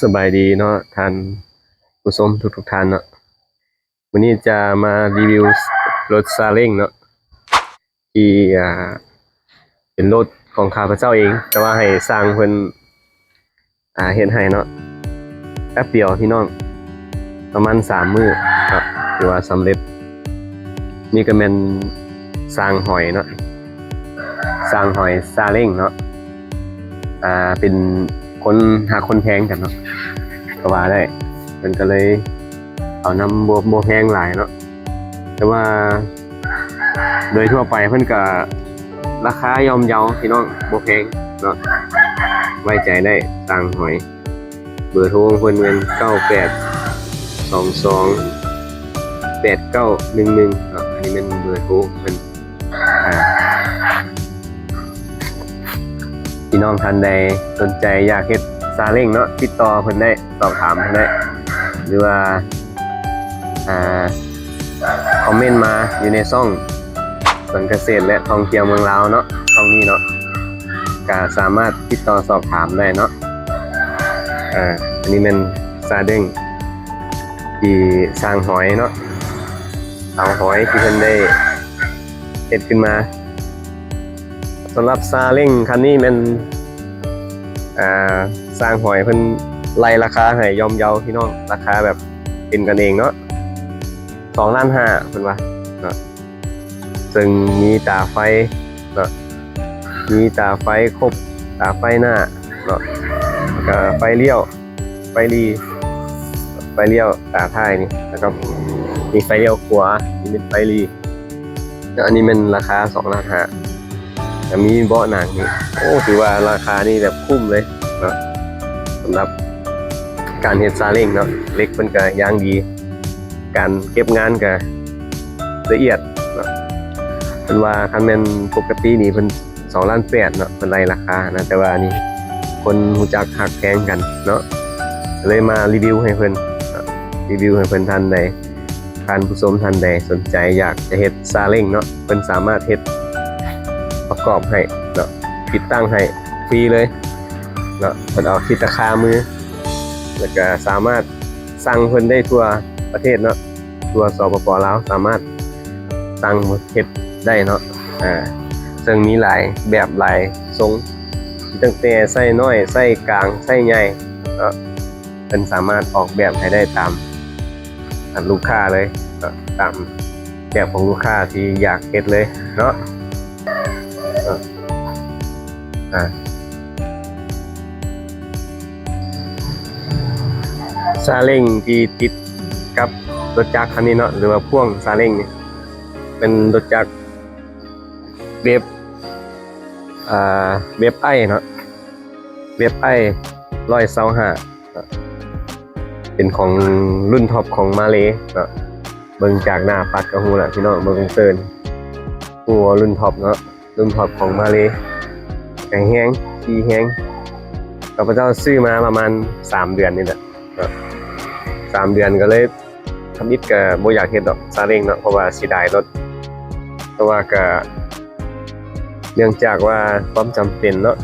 ສະບາຍດີເນາະ ທ່ານຜູ້ຊົມທຸກໆທ່ານເນາະ. ມື້ນີ້ຈະມາຣີວິວລົດຊາເລັ້ງເນາະ ທີ່ ອ່າ ເປັນລົດຂອງຂ້າພະເຈົ້າເອງ, ແຕ່ວ່າໃຫ້ຊ່າງເພິ່ນ ອ່າ ເຮັດໃຫ້ເນາະ. ແປັບດຽວພີ່ນ້ອງ ປະມານສາມມື້ເນາະ ຖືວ່າສຳເລັດ. ນີ້ກໍແມ່ນຊ່າງຫອຍເນາະ ຊ່າງຫອຍຊາເລັ້ງເນາະ. ອ່າ ເປັນຄົນຮັກຄົນແພງກັນເນາະ ກໍວ່າໄດ້. ເພິ່ນກໍເລີຍເອົານຳ ບໍ່ ບໍ່ແພງຫຼາຍເນາະ. ແຕ່ວ່າໂດຍທົ່ວໄປເພິ່ນກໍລາຄາຍ່ອມເຍົາພີ່ນ້ອງ ບໍ່ແພງເນາະ ໄວ້ໃຈໄດ້ ຊ່າງຫອຍ. ເບີໂທຂອງເພິ່ນແມ່ນ ເກົ້າແປດສອງສອງແປດເກົ້າໜຶ່ງໜຶ່ງເນາະ. ອັນນີ້ແມ່ນເບີໂທຂອງເພິ່ນ. ອ່າ ພີ່ນ້ອງທ່ານໃດສົນໃຈຢາກເຮັດຊາເລັ້ງເນາະ ຕິດຕໍ່ເພິ່ນໄດ້ ສອບຖາມເພິ່ນໄດ້ ຫຼືວ່າ ອ່າ ຄອມເມັນມາຢູ່ໃນຊ່ອງສວນກະເສດ ແລະ ທ່ອງທ່ຽວເມືອງລາວເນາະ ຊ່ອງນີ້ເນາະ ກະສາມາດຕິດຕໍ່ສອບຖາມໄດ້ເນາະ. ອ່າ ອັນນີ້ແມ່ນຊາເລັ້ງທີ່ຊ່າງຫອຍເນາະ ເອົາຫອຍທີ່ເພິ່ນໄດ້ເຮັດຂຶ້ນມາ. ສຳລັບຊາເລັ້ງຄັນນີ້ແມ່ນ ອ່າ ຊ່າງຫອຍເພິ່ນໄລ່ລາຄາໃຫ້ຍ່ອມເຍົາພີ່ນ້ອງ ລາຄາແບບເປັນກັນເອງເນາະ ສອງລ້ານຫ້າເພິ່ນວ່າເນາະ. ເຊິ່ງມີຕາໄຟເນາະ ມີຕາໄຟຄົບ ຕາໄຟໜ້າເນາະ ແລ້ວກະໄຟລ້ຽວ ໄຟລີ ໄຟລ້ຽວຕາທ້າຍນີ້ ແລ້ວກໍມີໄຟລ້ຽວຂວາ ມີໄຟລີ. ແລ້ວອັນນີ້ແມ່ນລາຄາສອງລ້ານຫ້າ ແລ້ວມີເບາະໜັງນີ້ ໂອ້ ຖືວ່າລາຄານີ້ແບບຄຸ້ມເລີຍເນາະ ສຳລັບການເຮັດຊາເລັ້ງເນາະ. ເຫຼັກເພິ່ນກໍຢ່າງດີ ການເກັບງານກໍລະອຽດເນາະ. ເພິ່ນວ່າຄັນແມ່ນປົກກະຕິນີ້ເພິ່ນ ສອງລ້ານແປດເນາະ ເພິ່ນໄລ່ລາຄານະ ແຕ່ວ່າອັນນີ້ຄົນຮູ້ຈັກຮັກແພງກັນເນາະ ກໍເລີຍມາຣີວິວໃຫ້ເພິ່ນເນາະ ຣີວິວໃຫ້ເພິ່ນ. ທ່ານໃດ ທ່ານຜູ້ຊົມທ່ານໃດສົນໃຈຢາກຈະເຮັດຊາເລັ້ງເນາະ ເພິ່ນສາມາດເຮັດປະກອບໃຫ້ເນາະ ຕິດຕັ້ງໃຫ້ຟຣີເລີຍເນາະ. ເພິ່ນເອົາຄິດລາຄາມື ແລ້ວກະສາມາດສັ່ງເພິ່ນໄດ້ທົ່ວປະເທດເນາະ ທົ່ວ ສປປ ລາວ ສາມາດສັ່ງເຮັດໄດ້ເນາະ. ອ່າ ເຊິ່ງມີຫຼາຍແບບຫຼາຍຊົງ ຕັ້ງແຕ່ໄຊນ້ອຍ ໄຊກາງ ໄຊໃຫຍ່ເນາະ ເພິ່ນສາມາດອອກແບບໃຫ້ໄດ້ຕາມ ຕາມລູກຄ້າເລີຍເນາະ ຕາມແບບຂອງລູກຄ້າທີ່ຢາກເຮັດເລີຍເນາະ. ເອີ ອ່າ ຊາເລັ້ງທີ່ຕິດກັບລົດຈັກຄັນນີ້ເນາະ ຫຼືວ່າພ່ວງຊາເລັ້ງນີ້ ເປັນລົດຈັກເວັບ ອ່າ ເວັບໄອເນາະ ເວັບໄອຮ້ອຍຊາວຫ້າ ເປັນຂອງລຸ້ນທັອບຂອງມາເລເນາະ. ເບິ່ງຈາກໜ້າປັດກໍຮູ້ແລ້ວພີ່ນ້ອງ ເບິ່ງເຕີນ ຮູ້ວ່າລຸ້ນທັອບເນາະ ລຸ້ນທັອບຂອງມາເລ. ແຂງແຮງ ຂີ່ແຮງ ຂ້າພະເຈົ້າຊື້ມາປະມານສາມເດືອນນີ້ແຫຼະເນາະ ສາມເດືອນກໍເລີຍ ທຳອິດກໍບໍ່ຢາກເຮັດດອກຊາເລັ້ງເນາະ ເພາະວ່າເສຍດາຍລົດ ແຕ່ວ່າກໍເນື່ອງຈາກວ່າຄວາມຈຳເປັນເນາະ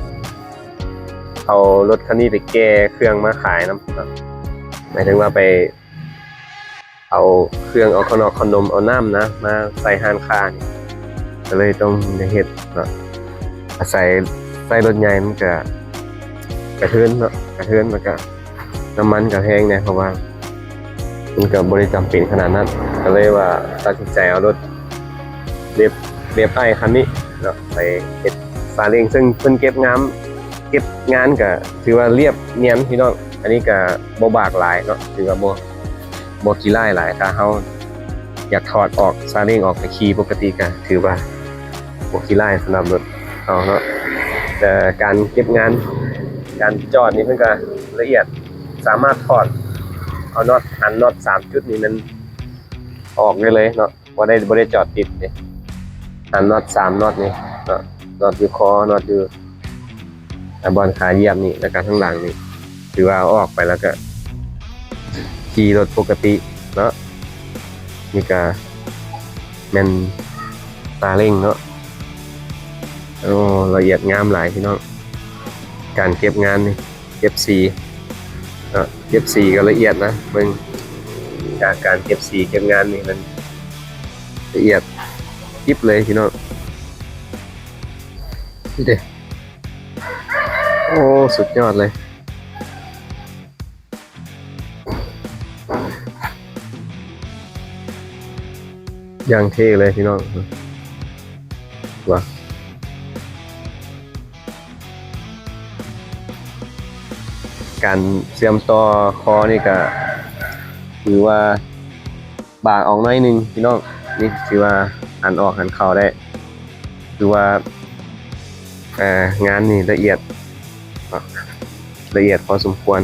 ເອົາລົດຄັນນີ້ໄປແກ່ເຄື່ອງມາຂາຍນຳເນາະ ໝາຍເຖິງວ່າໄປເອົາເຄື່ອງ ເອົາເຂົ້າໜອກເຂົ້າໜົມ ເອົານ້ຳນະ ມາໃສ່ຮ້ານຄ້ານີ້ ກໍເລີຍຕ້ອງໄດ້ເຮັດເນາະ. ອາໄສໃຊ້ລົດໃຫຍ່ມັນກະກະເທີນເນາະ ກະເທີນ ແລ້ວກະນ້ຳມັນກະແພງແດ່ ເພາະວ່າມັນກະບໍ່ໄດ້ຈຳເປັນຂະໜາດນັ້ນ ກະເລີຍວ່າຕັດສິນໃຈເອົາລົດເວັບ ເວັບໄອຄັນນີ້ເນາະ ໄປເຮັດຊາເລັ້ງ ເຊິ່ງເພິ່ນເກັບງາມ ເກັບງານກະຖືວ່າລຽບນຽນພີ່ນ້ອງ ອັນນີ້ກະບໍ່ບາກຫຼາຍເນາະ ຖືວ່າບໍ່ ບໍ່ຂີ້ລ້າຍຫຼາຍ. ຖ້າເຮົາຢາກຖອດອອກ ຊາເລັ້ງອອກໄປຂີ່ປົກກະຕິ ກະຖືວ່າບໍ່ຂີ້ລ້າຍສຳລັບລົດເຮົາເນາະ. ແຕ່ການເກັບງານ ການຈອດນີ້ເພິ່ນກະລະອຽດ ສາມາດຖອດເອົານັອດ ຫັນນັອດສາມຈຸດນີ້ມັນອອກໄດ້ເລີຍເນາະ ບໍ່ໄດ້ ບໍ່ໄດ້ຈອດຕິດເດ້. ຫັນນັອດສາມນັອດນີ້ເນາະ ນັອດຢູ່ຄໍ ນັອດຢູ່ ອ່າ ບ່ອນຂາຢຽບນີ້ ແລ້ວກະທາງຫຼັງນີ້ ຖືວ່າເອົາອອກໄປແລ້ວກະຂີ່ລົດປົກກະຕິເນາະ. ນີ້ກະແມ່ນຊາເລັ້ງເນາະ. ໂອ້ ລະອຽດງາມຫຼາຍພີ່ນ້ອງ ການເກັບງານນີ້ ເກັບສີເນາະ ເກັບສີກໍລະອຽດນະ ເບິ່ງຈາກການເກັບສີເກັບງານນີ້ ມັນລະອຽດຢິບເລີຍພີ່ນ້ອງ. ນີ້ເດ້ ໂອ້ ສຸດຍອດເລີຍ. ຢ່າງເທ່ເລີຍພີ່ນ້ອງ ວ່າ ການເຊື່ອມຕໍ່ຄໍນີ້ກະຖືວ່າບາງອອກໜ້ອຍໜຶ່ງພີ່ນ້ອງ. ນີ້ຖືວ່າຫັນອອກຫັນເຂົ້າໄດ້ ຖືວ່າ ອ່າ ງານນີ້ລະອຽດເນາະ ລະອຽດພໍສົມຄວນ.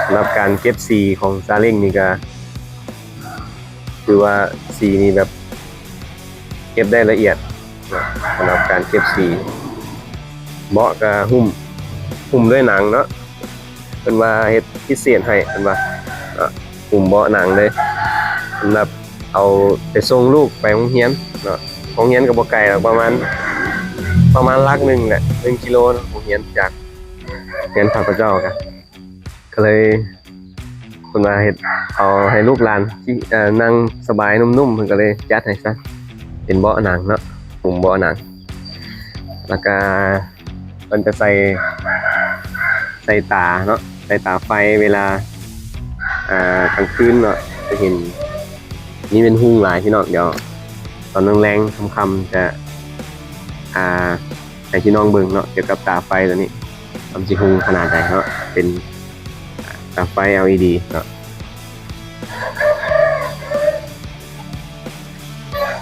ສຳລັບການເກັບສີຂອງຊາເລັ້ງນີ້ກະຖືວ່າສີນີ້ແບບເກັບໄດ້ລະອຽດເນາະ. ສຳລັບການເກັບສີ ເບາະກະຫຸ້ມ ຫຸ້ມດ້ວຍໜັງເນາະ. ເພິ່ນວ່າເຮັດພິເສດໃຫ້ ເພິ່ນວ່າ ຫຸ້ມເບາະໜັງເລີຍ ສຳລັບເອົາໄປສົ່ງລູກໄປໂຮງຮຽນເນາະ. ໂຮງຮຽນກໍບໍ່ໄກດອກ ປະມານ ປະມານຫຼັກໜຶ່ງແຫຼະ ໜຶ່ງກິໂລເນາະ ໂຮງຮຽນຈາກເຮືອນຂ້າພະເຈົ້າ. ກະ ກະເລີຍ ເພິ່ນວ່າເຮັດເອົາໃຫ້ລູກຫຼານ ເອີ ນັ່ງສະບາຍນຸ້ມໆ ເພິ່ນກະເລີຍຈັດໃຫ້ຊະ ເປັນເບາະໜັງເນາະ ຫຸ້ມເບາະໜັງ. ແລ້ວກະ ເພິ່ນຈະໃສ່ ໃສ່ຕາເນາະ ໃສ່ຕາໄຟເວລາ ອ່າ ກາງຄືນເນາະ ຈະເຫັນ ນີ້ແມ່ນຮຸ່ງຫຼາຍພີ່ນ້ອງ. ດຽວຕອນແລງໆ ຄ່ຳໆ ຈະ ອ່າ ໃຫ້ພີ່ນ້ອງເບິ່ງເນາະ ກ່ຽວກັບຕາໄຟໂຕນີ້ ວ່າມັນຊິຮຸ່ງຂະໜາດໃດເນາະ. ເປັນ ອ່າ ຕາໄຟ ແອລອີດີ ເນາະ.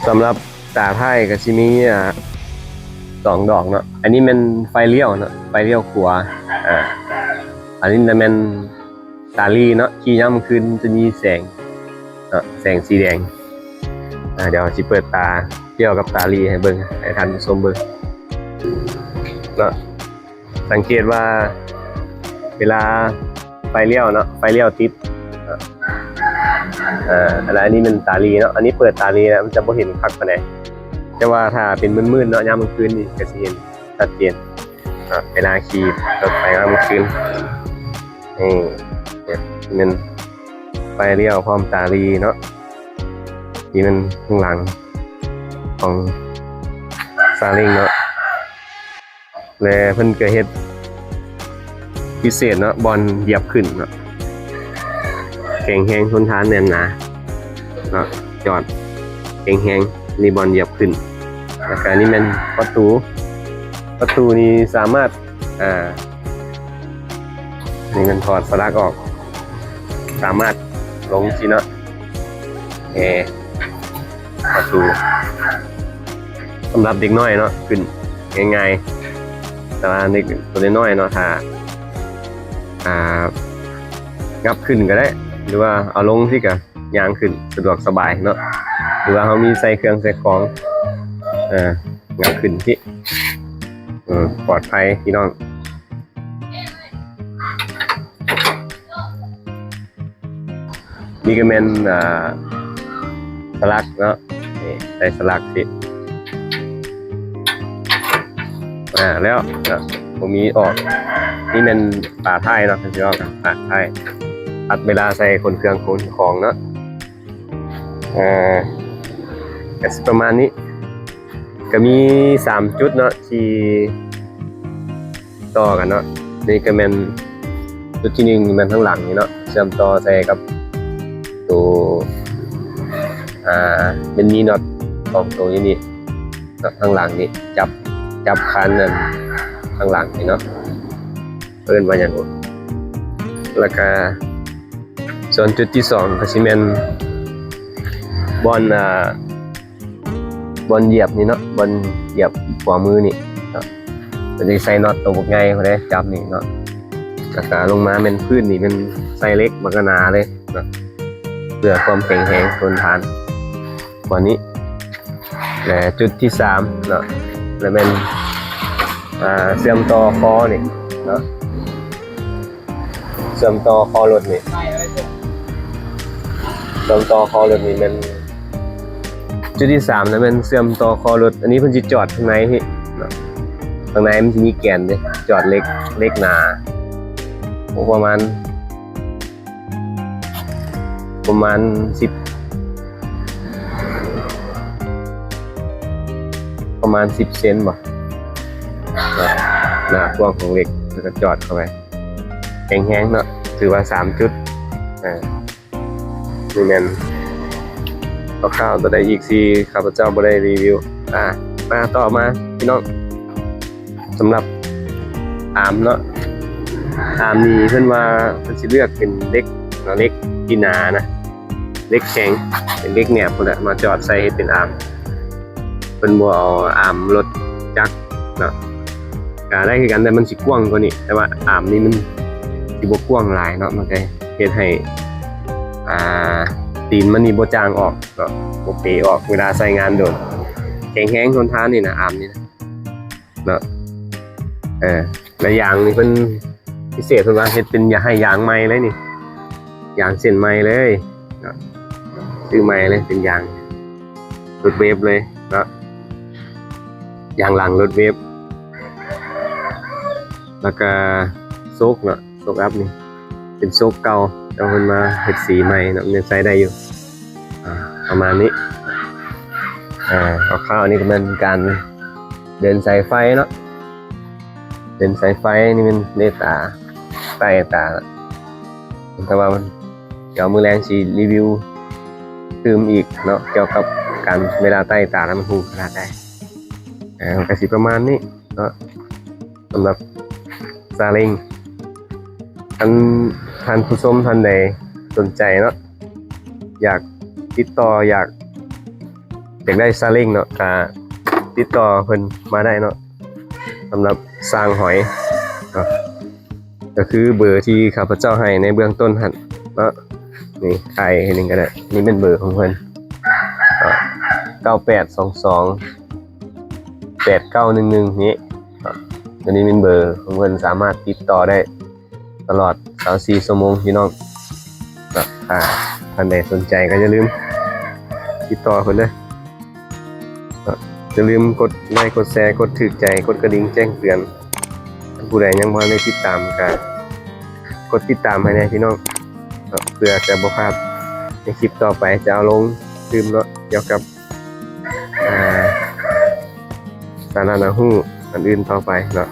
ສຳລັບຕາທ້າຍກໍຊິມີ ອ່າ ສອງດອກເນາະ. ອັນນີ້ແມ່ນໄຟລ້ຽວເນາະ ໄຟລ້ຽວຂວາ. ອ່າ ອັນນີ້ນະແມ່ນຕາລີເນາະ ທີ່ຍາມກາງຄືນຈະມີແສງເນາະ ແສງສີແດງ. ອ່າ ດຽວຊິເປີດຕາກ່ຽວກັບຕາລີໃຫ້ເບິ່ງ ໃຫ້ທ່ານຜູ້ຊົມເບິ່ງເນາະ. ສັງເກດວ່າເວລາໄຟລ້ຽວເນາະ ໄຟລ້ຽວຕິດເນາະ ເອີ ອັນນີ້ແມ່ນຕາລີເນາະ. ອັນນີ້ເປີດຕາລີແລ້ວ ມັນຈະບໍ່ເຫັນຄັກປານໃດ ແຕ່ວ່າຖ້າເປັນມືດໆເນາະ ຍາມກາງຄືນນີ້ກໍຊິເຫັນຊັດເຈນເນາະ ເວລາຂີ່ລົດໄຟຍາມກາງຄືນ. ນີ້ ແມ່ນໄຟລ້ຽວພ້ອມຕາລີເນາະ. ນີ້ແມ່ນຂ້າງຫຼັງຂອງຊາເລັ້ງເນາະ. ແລະ ເພິ່ນກະເຮັດພິເສດເນາະ ບ່ອນຢຽບຂຶ້ນເນາະ ແຂງແຮງທົນທານແໜ້ນໜາເນາະ ຈອດແຂງແຮງ. ນີ້ບ່ອນຢຽບຂຶ້ນ. ແລ້ວກະນີ້ແມ່ນປະຕູ ປະຕູນີ້ສາມາດ ອ່າ ນີ້ແມ່ນຖອດສະຫຼັກອອກ ສາມາດລົງຊີ້ເນາະ. ແອ ປະຕູສຳລັບເດັກນ້ອຍເນາະ ຂຶ້ນງ່າຍໆ ແຕ່ວ່າເດັກໂຕນ້ອຍໆເນາະ ຖ້າ ອ່າ ຫຍັບຂຶ້ນກໍໄດ້ ຫຼືວ່າເອົາລົງຊີ້ກໍຍ່າງຂຶ້ນສະດວກສະບາຍເນາະ ຫຼືວ່າເຮົາມີໃສ່ເຄື່ອງໃສ່ຂອງ ເອີ ຫຍັບຂຶ້ນຊີ້ ເອີ ປອດໄພພີ່ນ້ອງ. ນີ້ກໍແມ່ນ ອ່າ ສະຫຼັກເນາະ ນີ້ໃສ່ສະຫຼັກຊິ ອ່າ ແລ້ວເນາະ ບໍ່ມີອອກ. ນີ້ແມ່ນຝາທ້າຍເນາະ ເພິ່ນຊິເວົ້າ ຝາທ້າຍ ອັດເວລາໃສ່ຂົນເຄື່ອງຂົນຂອງເນາະ. ເອີ ກໍຊິປະມານນີ້ ກໍມີສາມຈຸດເນາະ ທີ່ ຕໍ່ກັນເນາະ. ນີ້ກໍແມ່ນຈຸດທີໜຶ່ງ ແມ່ນທາງຫຼັງນີ້ເນາະ ເຊື່ອມຕໍ່ໃສ່ກັບໂຕ ອ່າ ແມ່ນມີນັອດສອງໂຕຢູ່ນີ້ເນາະ ທາງຫຼັງນີ້ ຈັບ ຈັບຄານນັ້ນ ທາງຫຼັງນີ້ເນາະ ເອີ້ນວ່າຫຍັງ. ແລ້ວກະສ່ວນຈຸດທີສອງກໍຊິແມ່ນບ່ອນ ອ່າ ບ່ອນຢຽບນີ້ເນາະ ບ່ອນຢຽບຂວາມືນີ້ເນາະ ເພິ່ນຊິໃສ່ນັອດໂຕບັກໃຫຍ່ພຸ້ນເດ້ ຈັບນີ້ເນາະ. ແລ້ວກະລົງມາແມ່ນພື້ນນີ້ ແມ່ນໃສ່ເຫຼັກບັກໜາເລີຍເນາະ ເພື່ອຄວາມແຂງແຮງທົນທານກວ່ານີ້. ແລະ ຈຸດທີສາມເນາະ ລະແມ່ນ ອ່າ ເຊື່ອມຕໍ່ຄໍນີ້ເນາະ ເຊື່ອມຕໍ່ຄໍລົດນີ້ ເຊື່ອມຕໍ່ຄໍລົດນີ້ແມ່ນຈຸດທີສາມນະ ແມ່ນເຊື່ອມຕໍ່ຄໍລົດ. ອັນນີ້ເພິ່ນຊິຈອດຂ້າງໃນນີ້ເນາະ ຂ້າງໃນມັນຊິມີແກນເດ້ ຈອດເຫຼັກ ເຫຼັກໜາ ໂອ້ ປະມານ ປະມານສິບ ປະມານສິບເຊັນບໍ່ ໜ້າກວ້າງຂອງເຫຼັກ ແລ້ວກໍຈອດເຂົ້າໄປ ແຂງແຮງເນາະ ຖືວ່າສາມຈຸດ ອ່າ ນີ້ແມ່ນຄ່າວໆ ຕົວໃດອີກທີ່ຂ້າພະເຈົ້າບໍ່ໄດ້ຣີວິວ. ອ່າ ມາຕໍ່ມາພີ່ນ້ອງ ສຳລັບອາມເນາະ ອາມນີ້ເພິ່ນວ່າເພິ່ນຊິເລືອກເປັນເຫຼັກເນາະ ເຫຼັກທີ່ໜານະ ເຫຼັກແຂງ ເປັນເຫຼັກແໜບພຸ້ນແຫຼະ ມາຈອດໃສ່ເຮັດເປັນອາມ ເພິ່ນບໍ່ເອົາອາມລົດຈັກເນາະ ກະໄດ້ຄືກັນ ແຕ່ມັນຊິກວ້າງກວ່ານີ້ ແຕ່ວ່າອາມນີ້ມັນຊິບໍ່ກວ້າງຫຼາຍເນາະ ມັນກະເຮັດໃຫ້ ອ່າ ຕີນມັນນີ້ບໍ່ຈ່າງອອກເນາະ ບໍ່ເປອອກເວລາໃຊ້ງານໂດນ ແຂງແຮງທົນທານນີ້ນະ ອາມນີ້ນະ ເນາະ ເອີ ແລະ ຢາງນີ້ເພິ່ນພິເສດ ເພິ່ນວ່າເຮັດເປັນຢາກໃຫ້ຢາງໃໝ່ເລີຍນີ້ ຢາງເສັ້ນໃໝ່ເລີຍເນາະ ຊື້ໃໝ່ເລີຍ ເປັນຢາງລົດເວບເລີຍເນາະ ຢາງຫຼັງລົດເວບ ແລ້ວກະໂຊກເນາະ ໂຊກອັບນີ້ເປັນໂຊກເກົ່າ ແຕ່ເພິ່ນມາເຮັດສີໃໝ່ເນາະ ມັນຍັງໃຊ້ໄດ້ຢູ່ ອ່າ ປະມານນີ້ ອ່າ ຄ່າວໆ ນີ້ກໍແມ່ນການເດີນສາຍໄຟເນາະ ເດີນສາຍໄຟນີ້ແມ່ນເນຕາ ໃຕ້ຕາ ແຕ່ວ່າມັນ ດຽວມື້ແລງຊິຣີວິວຕື່ມອີກເນາະ ກ່ຽວກັບການເວລາໃຕ້ຕາແລ້ວມັນຮຸ່ງຂະໜາດໃດ ເອີ ມັນກໍຊິປະມານນີ້ເນາະ ສຳລັບຊາເລັງ ທ່ານ ທ່ານຜູ້ຊົມທ່ານໃດສົນໃຈເນາະ ຢາກຕິດຕໍ່ ຢາກ ຢາກໄດ້ຊາເລັງເນາະ ກະຕິດຕໍ່ເພິ່ນມາໄດ້ເນາະ ສຳລັບຊ່າງຫອຍເນາະ ກໍຄືເບີທີ່ຂ້າພະເຈົ້າໃຫ້ໃນເບື້ອງຕົ້ນຫັ້ນເນາະ ນີ້ຖ່າຍໃຫ້ເບິ່ງກໍໄດ້ ນີ້ແມ່ນເບີຂອງເພິ່ນ ເກົ້າແປດສອງສອງ ແປດເກົ້າໜຶ່ງໜຶ່ງ ນີ້ ໂຕນີ້ແມ່ນເບີຂອງເພິ່ນ ສາມາດຕິດຕໍ່ໄດ້ຕະຫຼອດຊາວສີ່ຊົ່ວໂມງພີ່ນ້ອງ ຖ້າທ່ານໃດສົນໃຈກໍຢ່າລືມຕິດຕໍ່ເພິ່ນເດີ ຢ່າລືມກົດໄລ ກົດແຊ ກົດຖືກໃຈ ກົດກະດິ່ງແຈ້ງເຕືອນ ທ່ານຜູ້ໃດຍັງບໍ່ໄດ້ຕິດຕາມກໍກົດຕິດຕາມໃຫ້ແດ່ພີ່ນ້ອງ ເພື່ອຈະບໍ່ພາດໃນຄລິບຕໍ່ໄປ ຈະເອົາລົງຕື່ມເນາະ ກ່ຽວກັບ ອ່າ ສາລະໜ້າຮູ້ອັນອື່ນຕໍ່ໄປເນາະ.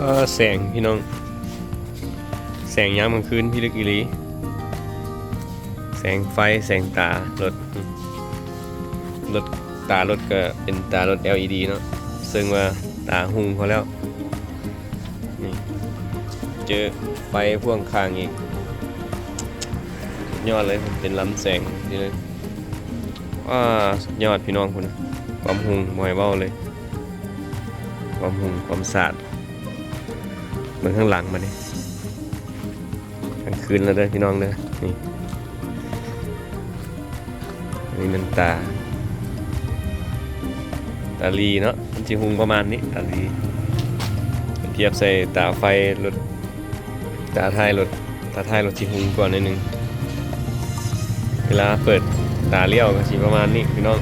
ອ່າ ແສງພີ່ນ້ອງ ແສງຍາມກາງຄືນພິລຶກອີ່ຫຼີ ແສງໄຟ ແສງຕາລົດ ລົດ ຕາລົດກໍເປັນຕາລົດ ແອລອີດີ ເນາະ ເຊິ່ງວ່າຕາຮຸ່ງພໍແລ້ວ ນີ້ ເຈີໄຟພວງຂ້າງອີກ ສຸດຍອດເລີຍ ເປັນລຳແສງນີ້ເລີຍ ວ້າ ສຸດຍອດພີ່ນ້ອງ ພຸ້ນນະ ຄວາມຮຸ່ງບໍ່ໃຫ້ເວົ້າເລີຍ ຄວາມຮຸ່ງ ຄວາມສາດ ເບິ່ງຂ້າງຫຼັງບາດນີ້ ກາງຄືນແລ້ວເດີພີ່ນ້ອງເດີ ນີ້ ອັນນີ້ແມ່ນຕາ ຕາຫຼີເນາະ ມັນຊິຮຸ່ງປະມານນີ້ ຕາຫຼີ ທຽບໃສ່ຕາໄຟລົດ ຕາທ້າຍລົດ ຕາທ້າຍລົດຊິຮຸ່ງກວ່າໜ້ອຍໜຶ່ງ ເວລາເປີດຕາລ້ຽວກໍຊິປະມານນີ້ພີ່ນ້ອງ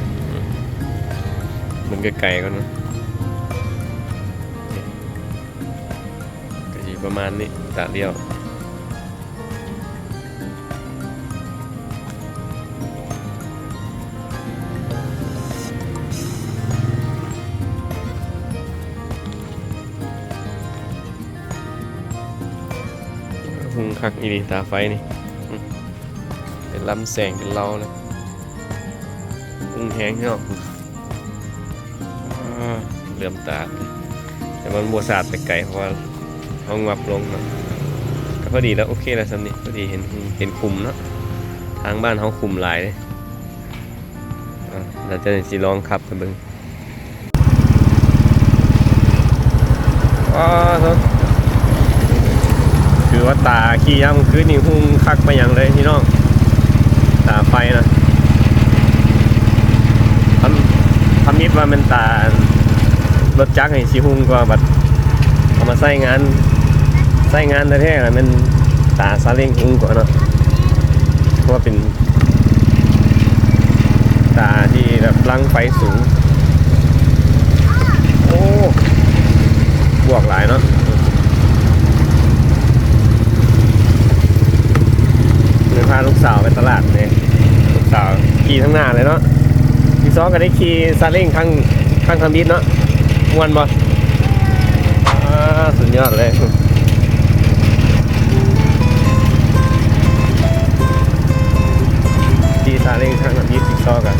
ເບິ່ງໄກໆກ່ອນເນາະ ກໍຊິປະມານນີ້ ຕາລ້ຽວ ຮຸ່ງຄັກອີ່ຫຼີຕາໄຟນີ້ ເປັນລຳແສງເປັນເລົາເລີຍ ຮຸ່ງແຮງເນາະ. ອ່າ ເຫຼື້ອມຕາ ແຕ່ມັນບໍ່ສາດແຕ່ໄກ ເພາະວ່າເຮົາຫງັບລົງເນາະ ກໍພໍດີແລ້ວ ໂອເຄແລ້ວສ່ຳນີ້ ພໍດີເຫັນ ເຫັນຂຸມເນາະ ທາງບ້ານເຮົາຂຸມຫຼາຍເດ້ ອ່າ ດຽວຈະຊິລອງຂັບໃຫ້ເບິ່ງ. ອ້າໂທ້ ຖືວ່າຕາຂີ່ຍາມກາງຄືນນີ້ຮຸ່ງຄັກປານຫຍັງເລີຍພີ່ນ້ອງ ຕາໄຟນະ. ທຳ ທຳອິດວ່າແມ່ນຕາລົດຈັກນີ້ຊິຮຸ່ງກວ່າ ບັດເອົາມາໃຊ້ງານ ໃຊ້ງານແທ້ໆ ລະແມ່ນຕາຊາເລັງຮຸ່ງກວ່າເນາະ ເພາະວ່າເປັນ ຕາທີ່ແບບລັງໄຟສູງ. ໂອ້ ບວກຫຼາຍເນາະ. ເລີຍພາລູກສາວໄປຕະຫຼາດເດ້ ລູກສາວຂີ່ທາງໜ້າເລີຍເນາະ. ອີກສອງກໍໄດ້ຂີ່ຊາເລັງຄັ້ງ ຄັ້ງທຳອິດເນາະ. ມ່ວນບໍ່? ອ່າ ສຸດຍອດເລີຍ ຂີ່ຊາເລັງຄັ້ງທຳອິດ ອີກສອງກໍ